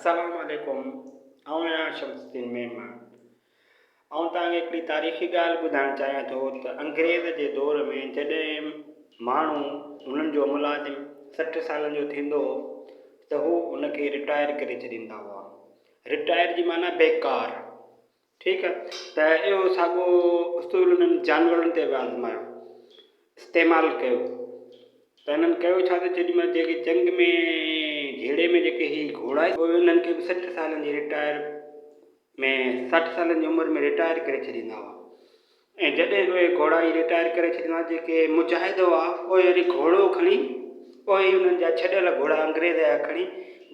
السلام عليڪم آئون آهيان شمس الدين ميمڻ آئون توهان کي هڪڙي تاريخي ڳالهه ٻڌائڻ چاهيان ٿو ته انگريز جي دور ۾ جڏهن ماڻهو انهن جو ملازم 60 سالن جو ٿيندو هو ته هو ان کي رٽائر ڪري ڇڏيندا هئا رٽائر جي معنيٰ بيڪار ٺيڪ آ ته اهو ساڳو اصول انهن جانورن تي به آزمايو استعمال ڪيو ته انهن ڪيو ڇا ته جيڏي مهل جيڪي جنگ ۾ جهيڙي ۾ جيڪي هي گهوڙا اهي انهن کي به 60 سالن جي رٽائر ۾ 60 سالن جي عمر ۾ رٽائر ڪري ڇڏيندا هئا ۽ جڏهن اهي گهوڙا ئي رٽائر ڪري ڇڏيندا هئا، جيڪي مجاهد هئا، اهي وري گهوڙو کڻي، اهي ئي انهن جا ڇڏيل گهوڙا انگريز جا کڻي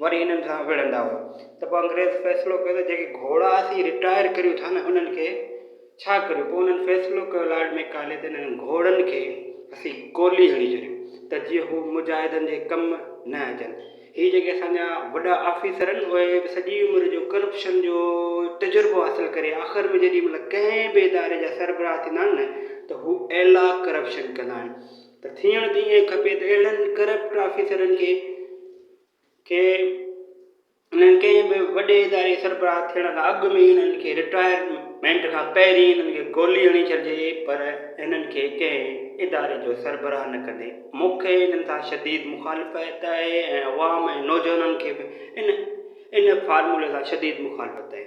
وري هنن سان وڙهندا هئا. ته پوء انگريز فيصلو ڪيو ته جيڪي گهوڙا اسين رٽائر ڪريون ٿا نه انهن کي ڇا ڪريون؟ پوء انهن فيصلو ڪيو لارڊ ميڪالي ته انهن گهوڙن کي اسين گولي هڻي ڇڏيون ته جيئن هو مجاهدن جي ڪم نه اچن. هي جيڪي اسان جا وڏا آفيسر آهن اهي به سڄي عمر جو ڪرپشن جو تجربو حاصل ڪري آخر ۾ جيڏي مهل ڪنهن به اداري جا سربراهه ٿيندا آهن نه ته هو اعليٰ ڪرپشن ڪندا آهن ته ٿيڻ ته ائين کپي ته اهڙن ڪرپٽ آفيسرن کي کي انهن ڪنهن به وڏي اداري جي سربراهه ٿيڻ کان اڳ ۾ انهن کي رٽائرمينٽ کان پهرين انهن کي گولي هڻي ڇڏجي پر انهن کي ڪنهن اداري جو سربراهه نه ڪندي مون کي انهن سان شديد مخالفت آهي ۽ عوام ۽ نوجوانن کي به ان ان فارمولي سان شديد مخالفت آهي.